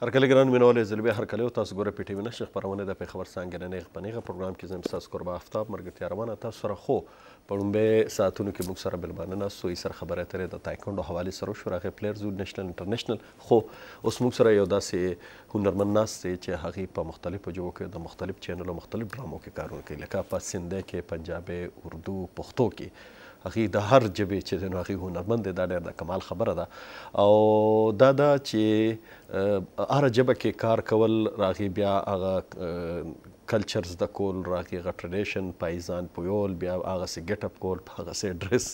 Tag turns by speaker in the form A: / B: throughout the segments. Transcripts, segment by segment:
A: هرکلی ګران مینوالو یو ځل بیا هرکلی او تاسو ګوره پي ټي وي نشر خپرونه د پېښور څانګې نه نیغ په نیغه پروګرام کې زه یم ستاسو کوربه افتاب ملګرتیا روانه تاسو سره. خو په ړومبی ساعتونو کې موږ سره مېلمانه ناست وو، سره خبرې اترې د تایکوندو حوالې سره وشو، راغی پلیئرز وو نېشنل انټرنېشنل. خو اوس موږ سره یو داسې هنرمند ناست دی چې هغې په مختلفو ژبو کې د مختلف چینلو مختلف ډرامو کې کارونه کوي، لکه په سندۍ کې، پنجابۍ، اردو، پښتو کې هغې د هر ژبې چې دی نو هغې هنرمند دی. دا ډېر د کمال خبره ده او دا ده چې هره ژبه کې کار کول، راغی بیا هغه کلچر زده کول، راغی هغه ټریډیشن پای ځان پویول، بیا هغسې ګیټ اپ کول، هغسې ډریس،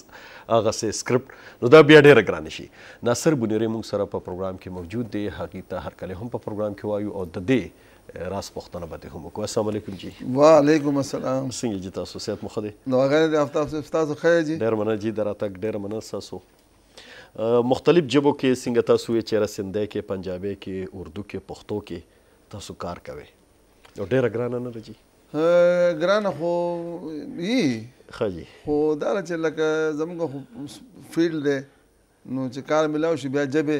A: هغسې سکرپټ، نو دا بیا ډېره ګرانه شي. ناصر بونیری موږ سره په پروګرام کې موجود دی، هغې ته هرکلی هم په پروګرام کې وایو او د دې راز پوښتنه به دې هم وکړو. السلام علیکم جی.
B: وعلیکم السلام.
A: څنګه جی تاسو صحت مو ښه دی؟
B: دعاګانې دي افتاب صاحب، ستاسو ښه دی جی؟
A: ډېر مننه جی د راتګ، ډېره مننه ستاسو. مختلف ژبو کې څنګه تاسو ویې چېرې سندۍ کې، پنجابۍ کې، اردو کې، پښتو کې تاسو کار کوئ، نو ډېره ګرانه نه ده جی؟
B: ګرانه خو یي،
A: ښه جی.
B: خو دا ده چې لکه زموږ خو فیلډ دی، نو چې کار میلاو شي بیا ژبې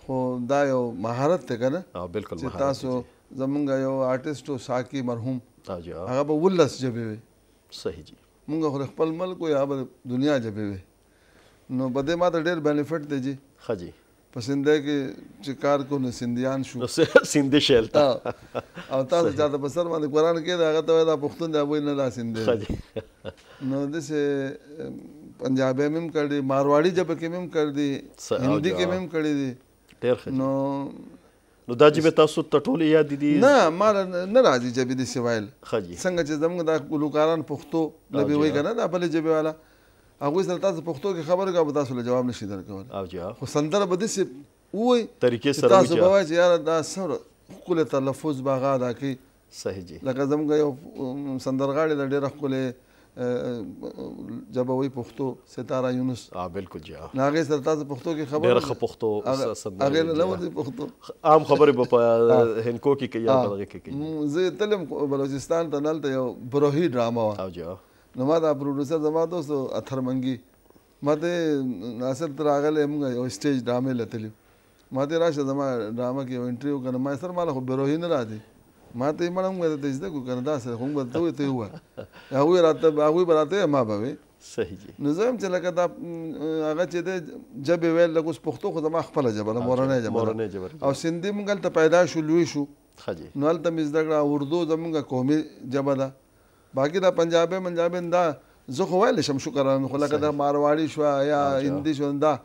B: خو دا یو مهارت دی که نه؟
A: بالکل
B: چې تاسو زمونږ یو آرټسټ و ساقي مرحوم، هغه به 19 ژبې وې.
A: صحیح جی.
B: مونږ خو خپل ملک و یا به دنیا ژبې وې، نو په دې ماته ډېر بینیفټ دی جی.
A: ښه جی.
B: په سندۍ کې چې کار کوو نو سندیان شو،
A: سندي شی هلته.
B: او تاسو چاته په سر باندې قرآن کې دی هغه ته وایي دا پښتون دی، هغوی نه دا سندی
A: ښه جی.
B: نو داسې پنجابی مې هم کړي، مارواړي ژبه کې مې هم کړي دي، هندي کې مې هم کړي دي.
A: ډېر ښه.
B: نو
A: دا ژبې تاسو ته ټولې یادې دي؟
B: نه، ما نه راځي ژبې داسې ویل.
A: ښه جی.
B: څنګه چې زموږ دا ګلوکاران پښتو لبې وایي که نه، دا بلې ژبې والا هغوی سره تاسو پښتو کې خبرې کوئ به تاسو له جواب نه شي درکولی، خو سندره به داسې ووایي
A: طریقې سره
B: تاسو به وایئ چې یاره دا څومره ښکلی تلفظ به هغه ادا کوي.
A: صحیح جی.
B: لکه زموږ یو سندرغاړی ده ډېره ښکلې ژبه وایي پښتو، ستاره یونس.
A: بالکل جی.
B: نو هغې سره تاسو پښتو کې خبرې
A: ډېره ښه پښتو سندره
B: هغې نه ورځي پښتو
A: عام خبرې به په هندکو کې کوي یا په دغه کې کوي.
B: زه تلم بلوچستان ته، هلته یو بروهي ډرامه وه.
A: جی.
B: نو ما دا پروډوسر زما دوست اطهر منګي، ما ته ناصر ته راغلی، موږ یو سټیج ډرامې له تللي، ما ته راشه زما ډرامه کې یو انټرویو کنه. ما سر ماله خو بروهي نه راځي، ما ته یې مړه موږ ته زده کړو که نه داسې خو موږ به ته وایې ته یې ووایه. هغوی راته هغوی به راته ما به وې.
A: صحیح جی.
B: نو زه هم چې لکه دا هغه چې دی ژبې ویل، لکه اوس پښتو خو زما خپله ژبه ده، مورنۍ ژبه ده، او سندي موږ هلته پیدا شو لوی شو، نو هلته مې زده کړه. اردو زموږ قومي ژبه ده، باقي دا پنجابی منجابی دا زه خو ویلی شم شکر، خو لکه دا مارواړي شوه یا هندي شوه دا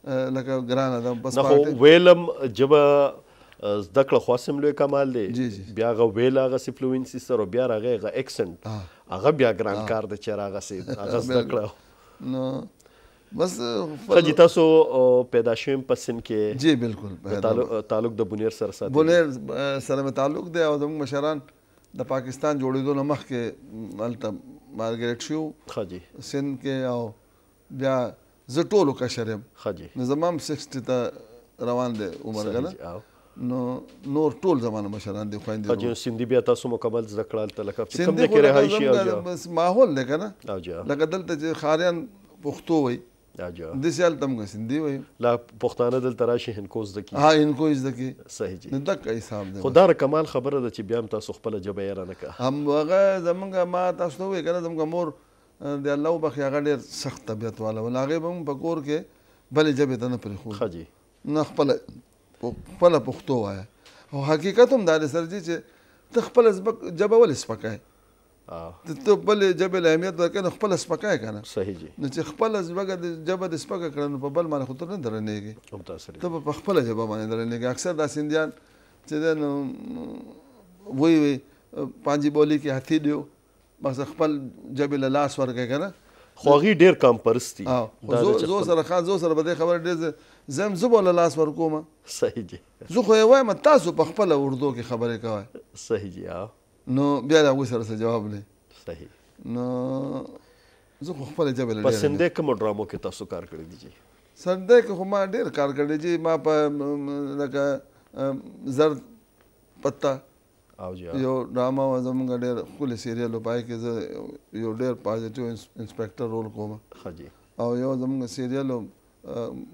B: لکه ګرانه ده.
A: نه خو ویلم ژبه زده کړه خو هسې هم لوی کمال دی، بیا هغه ویل هغسې فلوینسي سره، بیا راغی هغه اکسنټ، هغه بیا ګران کار دی چې راغسې هغه زده کړه.
B: نو بس
A: ښه جي. تاسو پیدا شوي په سند کې؟
B: جی بالکل.
A: تعلق د بونیر سره ساتي؟
B: بونیر سره مې تعلق دی، او زموږ مشران د پاکستان جوړېدو نه مخکې هلته مارګریټ شو.
A: ښه جي.
B: سند کې، او بیا زه ټولو کشر یم.
A: ښه جي.
B: نو زما هم 60 ته روان دی عمر که نه، نو نور ټول زمانه مشران دي، خویندې.
A: ښه جي. سندي بیا تاسو مکمل زده کړه هلته؟ لکه چې کوم ځای کې رهایشي؟
B: بس ماحول دی که نه، لکه دلته چې ښاریان پښتو وایي داسې هلته موږ سندي وایو.
A: لا پښتانه دلته راشي هندکو زده کړي.
B: ها هندکو یې زده کړي.
A: صحیح جي.
B: نو دقه حساب دی.
A: خو دا کمال خبره ده چې بیا هم تاسو خپله ژبه هېره نه کړه.
B: هم هغه زموږ ما تاسو ته وویل که نه، زموږ مور د الله وبخښي هغه ډېر سخت طبیعت والا و، هغې به موږ په کور کې بلې ژبې ته نه پرېښودو.
A: ښه جي.
B: نه خپله پښتو وایه. او حقیقت هم دا دی سر جي چې ته خپله ژبه ولې سپکوې؟ ته بلې ژبې له اهمیت ورکوې نو خپله سپکوې که نه؟
A: صحیح جي.
B: نو چې خپله ژبه دې سپکه کړه نو په بل باندې خو ته نه درنېږې، ته به په خپله ژبه باندې درنېږې. اکثر دا سندیان چې دی نو وایي وي پنهنجي بولي کې هتي ډیو، بس خپل ژبې له لاس ورکوې که نه.
A: خو هغوی ډېر کم پرست دي.
B: زو سره خان زو سره به دې خبره ډېر زه هم زه به له لاس ورکوم.
A: صحیح جي.
B: زه خو یې وایم تاسو په خپله اردو کې خبرې کوئ.
A: صحیح جي.
B: نو بیا د هغوی سره څه جواب نه.
A: صحیح.
B: نو زه خو خپله ژبه له
A: په سندۍ کومو ډرامو کې تاسو کار کړی دی جي؟
B: سندۍ کې خو ما ډېر کار کړی جي. ما په لکه زرد پته یو ډرامه وه زموږ ډېر ښکلی سیریل و، په هغې کې زه یو ډېر پازیټیو انسپکټر رول کوم.
A: ښه جي.
B: او یو زموږ سیریل و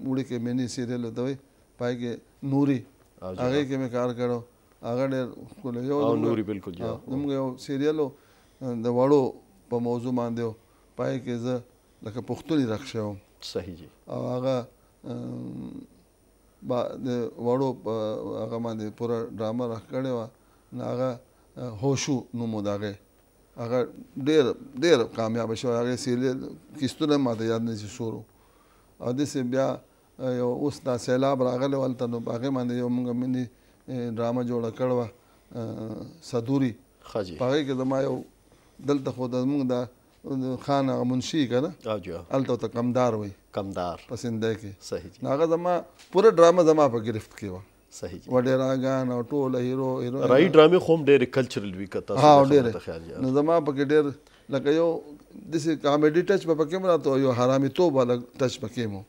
B: وړوکی میني سیریل ورته وایي، په هغې کې نوري هغې کې مې کار کړو، هغه ډېر ښکلی یو
A: نوري بالکل
B: زموږ یو سیریل د وړو په موضوع باندې و، په هغې کې زه لکه پښتوني رخ شوی وم.
A: صحیح جی.
B: او هغه د وړو په هغه باندې پوره ډرامه رخ کړې وه. نو هغه هوشو نوم و د هغې، هغه ډېر ډېر کامیابه شوی. هغې سیریل قسطونه ماته یاد نه چې څور. او داسې بیا یو اوس دا سیلاب راغلی و هلته، نو په هغې باندې یو موږ میني ډرامه جوړه کړې وه صدوري. په هغې کې زما یو دلته خو د موږ د خان هغه منشي که نه، هلته ورته کمدار وایي،
A: کمدار
B: په سندۍ کې. نو هغه زما پوره ډرامه زما په گرفت کې وه.
A: صحیح.
B: وډېراګان او ټوله هیرو هیرو
A: راي ډرامې خو هم ډېرې کلچرل وي که تاسو
B: ډېرې. نو زما پکې ډېر لکه یو داسې کامیډي ټچ به پکې هم راته، یو حرامیتوب والا ټچ پکې هم و،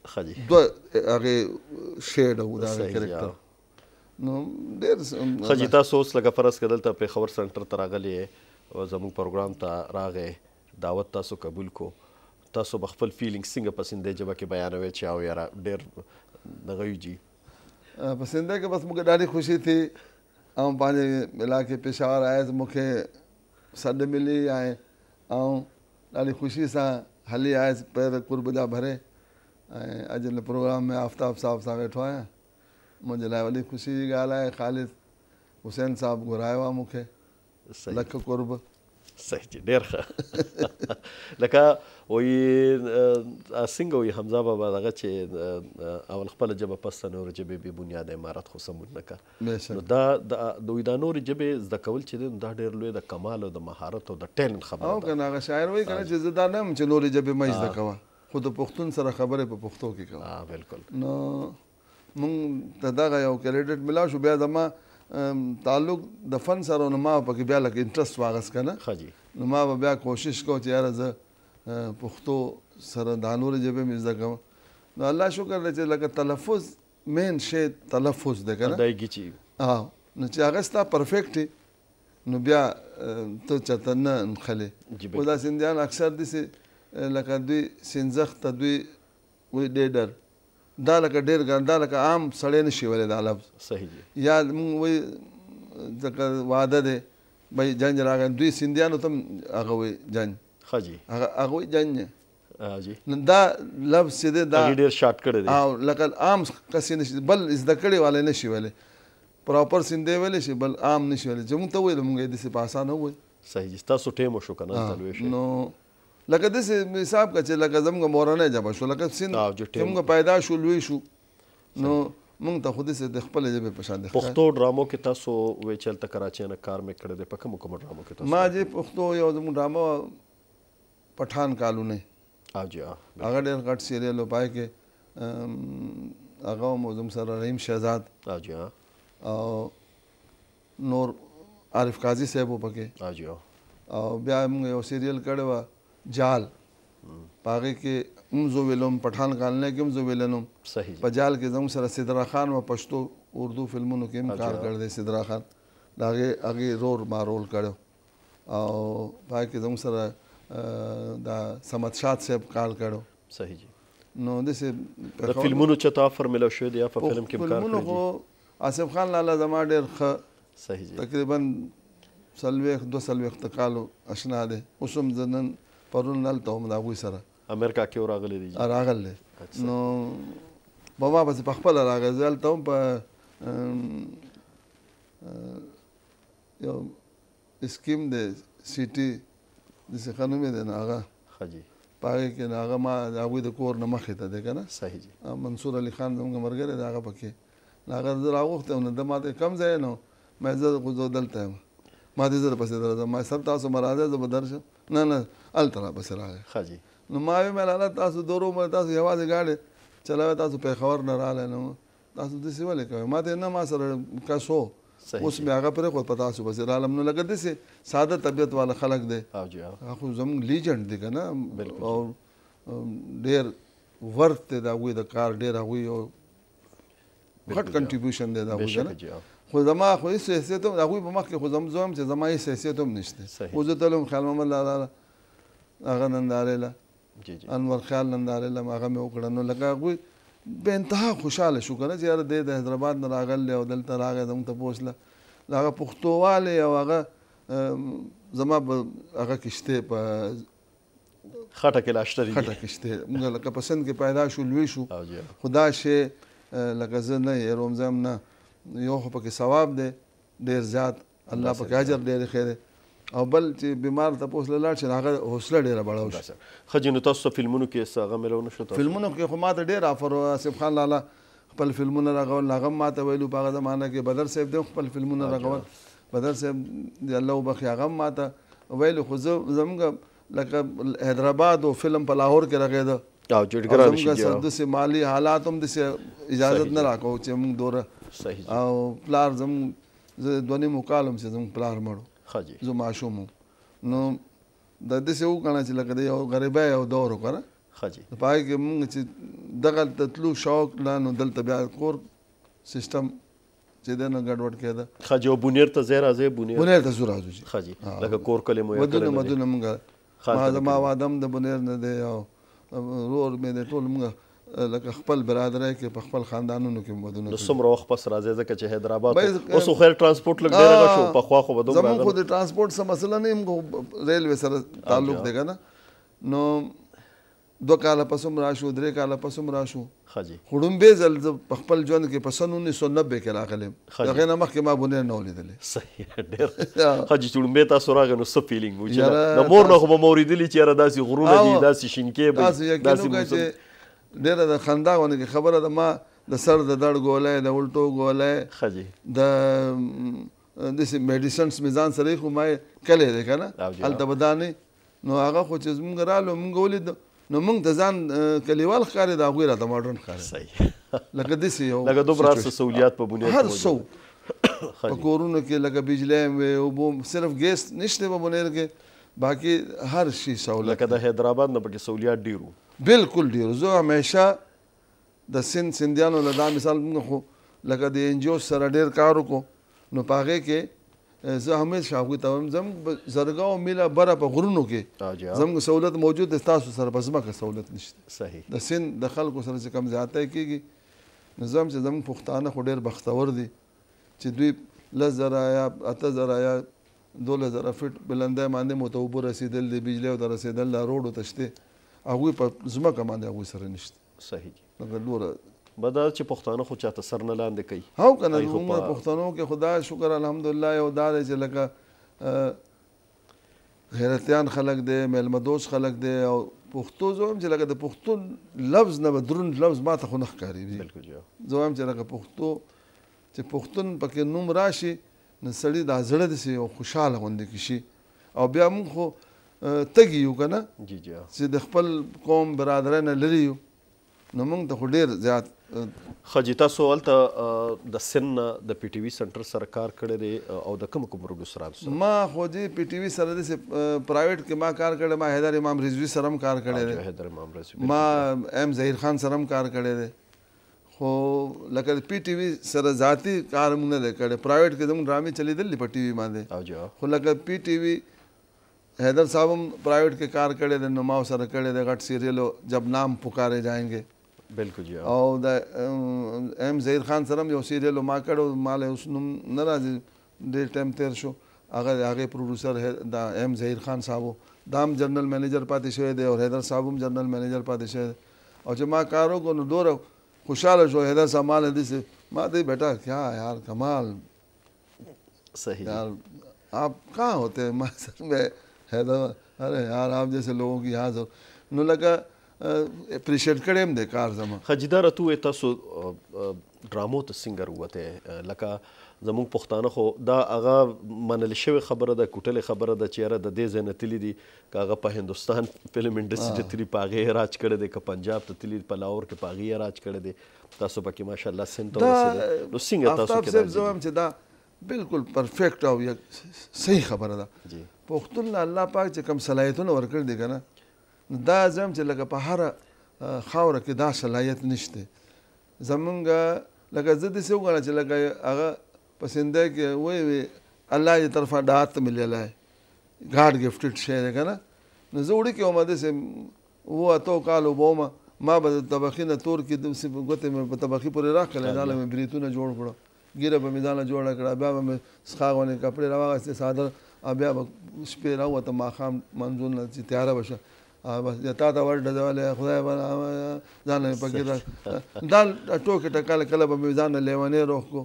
B: دوه هغې شیډ و د هغې کرکټر. نو ډېر
A: ښه جي. تاسو اوس لکه فرض که دلته پېښور سنټر ته راغلي، زموږ پروګرام ته راغی، دعوت تاسو قبول کو، تاسو به خپل فیلینګ څنګه په سندۍ ژبه کې بیانوئ چې او یاره ډېر دغه یو جي؟
B: په سندۍ کې بس مون کي ڏاڍي خوشي ٿي. آئون پنهنجي علائقي پشاور آيس، مون کي سڏ ملي ۽ آئون ڏاڍي خوشي سان هلي آيس پير قرب جا ڀري. ۽ اڄ هن پروگرام ۾ آفتاب صاحب سان ويٺو آهيان، منهنجي لاءِ وڏي خوشي جي ڳالهه آهي. خالد حسين صاحب گهرايو آهي مون کي، لک قرب.
A: صحیح جي، ډېر ښه. لکه وایي څنګه وایي حمزه بابا دغه چې اول خپله ژبه پسته نورې ژبې بې بنیاده عمارت خو سمون نه کا. نو دا دوی دا نورې ژبې زده کول چې دی، دا ډېر لوی د کمال او د مهارت او د ټیلنټ خبره ده.
B: او که نه هغه شاعر وایي که نه چې زه دا نه یم چې نورې ژبې مه زده کوه، خو د پښتون سره خبرې په پښتو کې کوه.
A: بالکل.
B: نو مونږ ته دغه یو کریډټ ملاو شو. بیا زما تعلق د فن سره، نو ما پکې بیا لکه انټرست واغست که نه. نو ما به بیا کوشش کوو چې یاره زه پښتو سره دا نورې ژبې مې زده کوم. نو الله شکر دی چې لکه تلفظ مین شی تلفظ دی که نه،
A: ادایګي چې
B: نو چې هغه ستا پرفیکټ وي نو بیا ته چېرته نه نښلې. خو دا سندیان اکثر داسې لکه دوی سینځښت ته دوی وایي ډېډر، دا لکه ډېر ګران، دا لکه عام سړی نه شي ویلی دا لفظ.
A: صحیح دی.
B: یا موږ وایي ځکه واده دی بھائی جنج راغی، دوی سندیانو ته هم هغه وایي جنج.
A: ښه جي.
B: هغه وایي جنج.
A: جي.
B: نو دا لفظ چې دی دا
A: هغې ډېر شارټ کړی دی.
B: او لکه عام کس یې نه شي، بل زده کړې والی نه شي ویلی، پراپر سندی ویلی شي، بل عام نه شي ویلی. چې موږ ته وویل موږ یې داسې په اسانه وویل.
A: صحیح جي. ستاسو ټیم وشو که نه دلته لوی شئ.
B: نو لکه داسې حساب کړه چې لکه زموږ مورنۍ ژبه شو، لکه سند چې موږ پیدا شو لوی شو، نو موږ ته خو داسې د خپلې ژبې په شان دی.
A: پښتو ډرامو کې تاسو وایي چې هلته کراچۍ نه کار مې کړی دی، په کومو کومو ډرامو کې تاسو؟
B: ما چې پښتو یو زموږ ډرامه پټھان کالونی،
A: جي
B: هغه ډېر غټ سیریل و، په هغې کې هغه هم زموږ سره رحیم شهزاد،
A: جي
B: او نور عارف قاضي صاحب و پکې،
A: جي
B: او بیا موږ یو سیریل کړی وه جال، په هغې کې هم زه ویلم، پټھان کالنۍ کې هم زه ویلنم. په جال کې زموږ سره سدرا خان و، پښتو اردو فلمونو کې هم کار کړی دی سدرا خان، د هغې رور ما رول کړی. او په هغې کې زموږ سره دا صمد شاد صاحب کار کړو.
A: صحیح جی.
B: نو داسې
A: د فلمونو چا ته افر میلاو شوی دی یا په فلم کې هم کار
B: فلمونو
A: کړی
B: خو آصف خان لالا زما ډېر ښه،
A: صحیح جی،
B: تقریبا 40 42 کالو اشنا دی. اوس هم زه نن پرون هلته وم د هغوی سره،
A: امریکا کې راغلی دی.
B: راغلی دی. نو په ما پسې په خپله راغی. زه هلته وم په یو اسکیم دی سیټي داسې ښه نوم یې دی، نو هغه
A: ښه جي
B: په هغې کې نو هغه ما د هغوی د کور نه مخې ته دی که نه.
A: صحیح جي.
B: منصور علي خان زموږ ملګری دی، هغه پکې نو هغه زه راغوښتی وم. نو ده ما ته کوم ځای، نو ما زه خو زه دلته یم، ما دې زه درپسې درځم، ما سر تاسو به راځئ زه به درشم. نه نه هلته راپسې راغی.
A: ښه جي.
B: نو ما ویل لالا تاسو دورو مې تاسو یوازې ګاډی چلوئ، تاسو پېښور نه راغلی، نو تاسو داسې ولې کوئ؟ ما ته نه ما سره کس و، اوس مې هغه پرېښود په تاسو پسې رالم. نو لکه داسې ساده طبیعت والا خلک دی، هغه خو زموږ لیجنډ دی که نه، او ډېر ورث دی د هغوی د کار، ډېر هغوی یو غټ کنټریبیوشن دی د هغوی که نه. خو زما خو هېڅ حیثیت هم د هغوی په مخ کې خو زه وایم چې زما هېڅ حیثیت هم نشته. اوس زه تلم خیال محمد لالا هغه نندارې له، انور خیال نندارې له هغه مې وکړه. نو لکه هغوی بې انتها خوشحاله شو که نه چې یاره دی د حیدرآباد نه راغلی او دلته راغی زموږ تپوس له د هغه پښتووالی او هغه زما په هغه کې شته، په
A: خټه کې لا شته دي،
B: خټه کې شته. موږ لکه په سند کې پیدا شو، لوی شو، خو دا شی لکه زه نه هېروم، زه هم نه یو خو پکې ثواب دی ډېر زیات، الله پکې اجر ډېر ښی دی، او بل چې بیمار تپوس له لاړ شي هغه حوصله ډېره بړاو شي.
A: ښه جي، نو تاسو ته فلمونو کې څه هغه میلاو نه شو؟
B: فلمونو کې خو ما ته ډېر آفر و، آصف خان لالا خپل فلمونه رغول، هغه هم ما ته ویلو په هغه زمانه کې، بدر صاحب دی هم خپل فلمونه رغول، بدر صاحب دې الله وبخښي هغه هم ما ته ویلو. خو زه زموږ لکه حیدرآباد او فلم په لاهور کې رغېده،
A: او چې ګران شي،
B: زموږ سره داسې مالي حالات هم داسې اجازت نه راکوو چې موږ دوره. او پلار زموږ، زه 2.5 کال وم چې زموږ پلار مړ و، زه ماشوم وم، نو د داسې وګڼه چې لکه د یو غریبۍ یو دور و که نه، په هغې کې موږ چې دغلته تلو شوق نه، نو دلته بیا کور سیستم چې دی نو ګډوډ کېده.
A: ښه جي، او بونیر ته ځای راځئ؟
B: بونیر ته ځو راځو جي.
A: ښه جي، لکه کور کلی مو
B: ودونه مدونه موږ، ما زما واده هم د بونیر نه دی او ورور مې دی، ټول موږ لکه خپل برادرۍ کې په خپل خاندانونو کې ودونه.
A: نو څومره وخت پس راځئ؟ ځکه چې حیدرآباد اوس خو خیر ترانسپورټ لږ ډېر هغه شو، پخوا خو به دومره
B: زموږ خو د ترانسپورټ څه مسله نه، موږ ریلوې سره تعلق دی که نه، نو 2 کاله پس هم راشو، 3 کاله پس هم راشو.
A: ښه جي.
B: خو ړومبی ځل زه په خپل ژوند کې په سن 1990 کې راغلی یم، د هغې نه مخکې ما بونیر نه و لیدلی.
A: صحیح، ډېر ښه جي. چې ړومبی تاسو راغی نو څه فیلینګ و؟ چې د مور نه خو به مو اورېدلي چې یاره داسې غرونه دي، داسې شینکې به،
B: تاسو یقین وکړئ چې ډېره د خندا غوندې کې خبره ده، ما د سر د درد ګولۍ، د الټو ګولۍ،
A: ښه جي،
B: د داسې میډیسنس مې ځان سره ایښو، ما یې کلی دی که نه، هلته به دا نه، نو هغه خو چې زموږ رالو موږ ولیدو، نو موږ ته ځان کلیوال ښکارېده، هغوی راته ماډرن ښکارېده.
A: صحیح،
B: لکه داسې یو
A: لکه دومره هر څه سهولیات په بنیاد
B: هر څه په کورونو کې، لکه بجلی هم وې، اوبو صرف ګیس نشته په بونیر کې، باقي هر شي سهولت.
A: لکه د حیدرآباد نه پکې سهولیات ډېر وو.
B: بالکل ډېر. زه همیشه د سند سندیانو له دا مثال، موږ خو لکه د این جي او سره ډېر کار وکړو، نو په هغې کې زه همیشه هغوی ته وایم زموږ زرګاو میله بره په غرونو کې زموږ سهولت موجود دی، ستاسو سره په ځمکه سهولت نشته.
A: صحیح.
B: د سند د خلکو سره چې کوم زیاتی کېږي، نو زه هم چې زموږ پښتانه خو ډېر بختور دي چې دوی 10,000 یا 8,000 یا 12,000 فټ بلندۍ باندې مو ته اوبه رسېدل دي، بجلی ورته رسېدل ده، روډ ورته شته، هغوی په ځمکه باندې هغوی سره نشته.
A: صحیح.
B: لکه لوره
A: به دا چې پښتانه خو چاته سر نه لاندې کوي.
B: هو که نه، زموږ پښتنو کې خدای شکر الحمدلله یو دا دی چې لکه غیرتیان خلک دی، میلمه دوست خلک دی، او پښتو زه وایم چې لکه د پښتو لفظ نه به دروند لفظ ما ته خو نه ښکاري.
A: بالکل جی.
B: زه وایم چې لکه پښتو چې پښتون پکې نوم راشي نو سړي دا زړه داسې یو خوشحاله غوندې کې شي، او بیا موږ خو تږي یو که نه،
A: جی جی،
B: چې د خپل قوم برادرۍ نه لرې یو، نو موږ ته خو ډېر زیات.
A: ښه جي، تاسو هلته د سند نه د پي ټي وي سنټر سره کار کړی دی او د کوم کوم پروډیوسرانو سره؟
B: ما خو جي پي ټي وي سره داسې پرایویټ کې ما کار کړی، ما حیدر امام رضوي سره هم کار کړی دی،
A: حیدر امام رضوي،
B: ما ایم ظهیر خان سره هم کار کړی دی، خو لکه د پي ټي وي سره ذاتي کار موږ نه دی کړی. پرایویټ کې زموږ ډرامې چلېدلې په ټي وي باندې، خو لکه پي ټي وي حیدر صاحب هم پرایویټ کې کار کړی دی، نو ما سره کړی دی غټ سیریل جب نام پکارے جائیں گے.
A: بالکل جی.
B: او د ایم ظهیر خان سره هم یو سیریل ما کړی، ما له اوس نوم نه راځي، ډېر ټایم تېر شو، هغه د هغې پروډیوسر د ایم ظهیر خان صاحب و، دا هم جنرل منیجر پاتې شوی دی او حیدر صاحب هم جنرل منیجر پاتې شوی دی. او چې ما کار وکړو نو دومره خوشحاله شو حیدر صاحب ما له داسې ما ته بیٹا کیا یار کمال،
A: صحیح
B: یار آپ کہاں ہوتے ہیں؟ ما سر میں حیدر، ارے یار آپ جیسے لوگوں کی یہاں ضرور، نو لکه اپریشیټ کړی هم دی کار زما.
A: ښه جي، دا راته ووایه تاسو ډرامو ته څنګه راووتی؟ لکه زموږ پښتانه خو دا هغه منل شوې خبره ده، کوټلې خبره ده چې یاره د دې ځای نه تللي دي، که هغه په هندوستان فلم انډسټري ته تللي په هغې یې راج کړی دی، که پنجاب ته تللي په لاهور کې په هغې یې راج کړی دی، تاسو پکې ماشاءالله سند ته ورسېدئ، نو څنګه تاسو
B: آفتاب
A: کې
B: صاحب
A: دا
B: زه وایم چې دا بالکل پرفیکټ او صحیح خبره ده. پښتون له الله پاک چې کوم صلاحیتونه ورکړي دي که نه، دا زه وایم چې لکه په هره خاوره کې دا صلاحیت نشته. زمونږ لکه زه داسې وګڼه چې لکه هغه په سندۍ کې وایي وي الله یې طرفه ډاټ مللی ګاډ ګفټډ شی دی که نه، نو زه وړوکی وم داسې 7 8 کالو به وم، ما به د طبقې نه تور کې داسې ګوتې مې په طبقې پورې راکښلې، ځانله مې بریتونه جوړ کړو، ږیره به مې ځانله جوړه کړه، بیا به مې څښاک غوندې کپړې راواخیستې، څادر، او بیا به شپې راووتم ماښام منځونه چې تیاره به شوه، بس تا ته ور ډزولې خدای به ځانله مې پکې دا ټوکې ټکالې. کله به مې ځانله لیونی روخ کړو،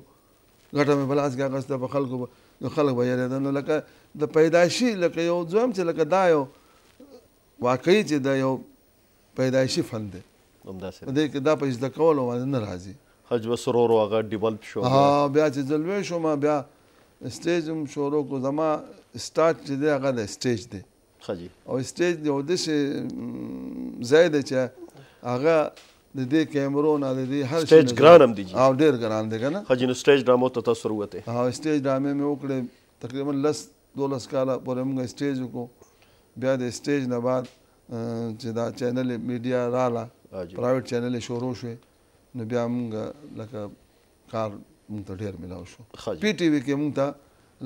B: ګټه مې په لاس کې اخیسته، په خلکو به نو خلک به یېرېدل. نو لکه د پیدایشي لکه یو زویم چې لکه دا یو واقعي چې دا یو پیدایشي فن دی،
A: همداسې
B: په دې کې دا په زده کولو باندې نه راځي.
A: حج بس ورو ورو هغه develop شو.
B: بیا چې زه لوی شوم بیا stage هم شروع کړو. زما سټارټ چې دی هغه د stage دی.
A: ښه جي.
B: او stage یو داسې ځای دی چې هغه د دې کیمرو نه د دې هر شي
A: stage ګران هم دی جي.
B: او ډېر ګران دی که نه.
A: ښه جي، نو stage ډرامو ته تاسو وروتئ؟
B: او stage ډرامې مې وکړې، تقریبا 10 12 کاله پورې موږ stage وکړو. بیا د stage نه بعد چې دا channel media راله، private channel شروع شوې، نو بیا موږ لکه کار موږ ته ډېر میلاو شو. پي ټي وي کې موږ ته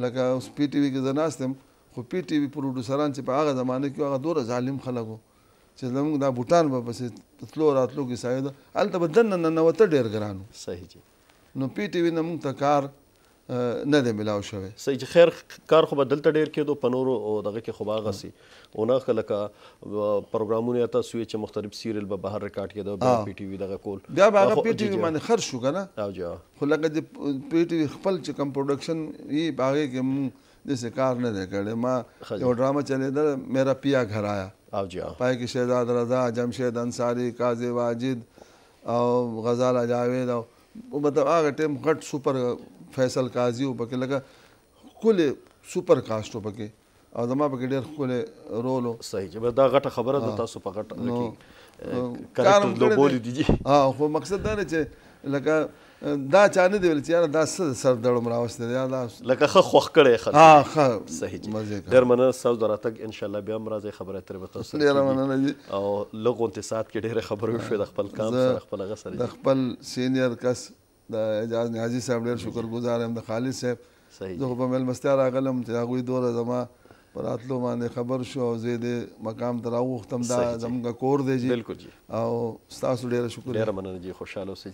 B: لکه اوس پي ټي وي کې زه ناست یم، خو پي ټي وي پروډوسران چې په هغه زمانه کې هغه دومره ظالم خلک وو چې زموږ دا بوټان به پسې تلو راتلو کې سایده، هلته به دننه ننوته ډېر ګران وو.
A: صحیح جي.
B: نو پي ټي وي نه موږ ته کار نه دی میلاو شوی.
A: صحیح جي. خیر کار خو به دلته ډېر کېدو، په نورو دغه کې خو به هغسې ونه لکه پروګرامونه یا تاسو چې مختلف serial به بهر ریکارډ کېده، بیا پي ټي وي دغه کول،
B: بیا به هغه پي ټي وي باندې خرڅ شو که نه.
A: جي.
B: خو لکه چې پي ټي وي خپل چې کوم production یې په هغې کې موږ داسې کار نه دی کړی. ما یو ډرامه چلېده، میرا پیا گھر آیا،
A: جی.
B: پای کې شهزاد رضا، جمشید انصاري، قاضي واجد او غزاله جاوید او مطلب هغه ټایم غټ سپر فیصل قاضي و پکې، لکه ښکلې super cast و پکې، او زما پکې ډېر ښکلی role و.
A: صحیح جي، دا غټه خبره ده، تاسو په غټه character لوبولي دي جي.
B: خو مقصد دا دی چې لکه دا چا نه دی ویل چې یاره دا څه سر دړم راوستی دی، دا
A: لکه ښه خوښ کړی خلک.
B: ښه
A: صحیح جي.
B: مزې کړی.
A: ډېر مننه ستاسو د راتګ، انشاءالله بیا هم راځئ خبرې اترې به تاسو سره
B: ډېره
A: کېږي.
B: مننه جي.
A: او لږ غونتې ساعت کې ډېرې خبرې وشوې د خپل کام سره، خپل هغه سره.
B: د خپل senior کس د اعجاز نیازي صاحب ډېر شکر ګزار یم، د خالد صاحب.
A: صحیح.
B: زه خو په مېلمستیا راغلم چې هغوی دومره زما په راتلو باندې خبر شو او زه یې دې مقام ته راوغوښتم. دا زموږ کور دی جي.
A: بالکل جي.
B: او ستاسو ډېره شکریه.
A: ډېره مننه جي، خوشحاله اوسئ.